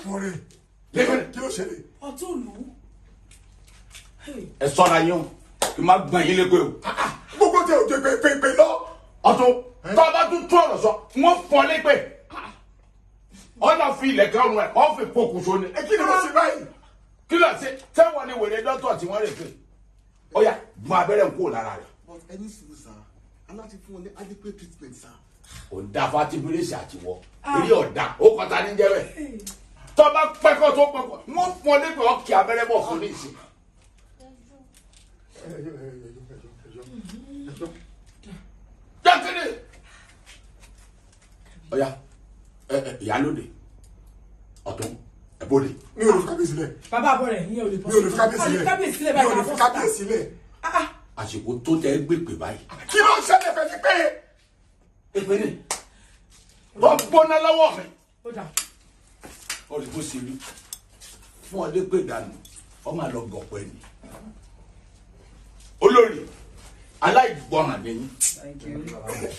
Àbọ̀rẹ̀. Lẹ́gbẹ̀rẹ̀. Kí ló ṣẹlẹ̀? Ọ̀tún lù ú. Ẹ sọ́ra yín o, kí n má gbọ̀n yín lépè o. Gbogbo tẹ òjò pépépé lọ. Ọ̀tún, tó o bá tún tún ọ̀rọ̀ sọ, wọ́n fọ́ lépè. Ọ̀nà fi ilẹ̀kẹ̀ ọrùn ẹ̀, ọ̀ fi pokùnso ni. Ẹ kí ni mo ṣe báyìí? Kí ló ṣe? Sẹ́wọ̀n ni wèrè dọ́tọ̀ tí wọ́n rè pé. Ó yá, gbọ́n abẹ́rẹ́ ń kúrò lára rẹ̀. But ẹni sùúrù sá, aláti fún wọn ní adequate treatment sá. Ò da fatibirisi àtiwọ́ eré ọ̀dà ó kọta ní jẹ́ bẹ́ẹ̀. Tó bá pẹ́kọ̀ tó pẹ́kọ̀, wọ́n fún ọ lépè, ọ̀kì abẹ́rẹ́ bọ̀ fún ní ìsìn. Ẹjọ́, ẹjọ́, ẹjọ́, ẹjọ́, ẹjọ́. Jákèrè. Ọ̀yá, ẹ ẹ ìyálóde, ọ̀tún, ẹ bóde. Mi ò lè fi kábíyèsí lẹ̀. Bàbá àbọ̀ rẹ̀, ìyẹn ò lè bọ́. Mi ò lè fi kábíyèsí lẹ̀. Kábíyèsí lẹ̀ Mi ò báyìí. lè fi kábíyèsí lẹ̀. Àsìkò tó tẹ gbèpè báyìí. Kí ló ń ṣẹlẹ̀ pẹ̀lú pé? Èpè ni wọ́n gbóná lọ́wọ́ mi. Ó dà. Ó rí bó ṣe rí fún ọ lépè dànù, ọ máa lọ gọ̀pọ̀ ẹni. Olórí aláìgbọràn nìyí. Thank you.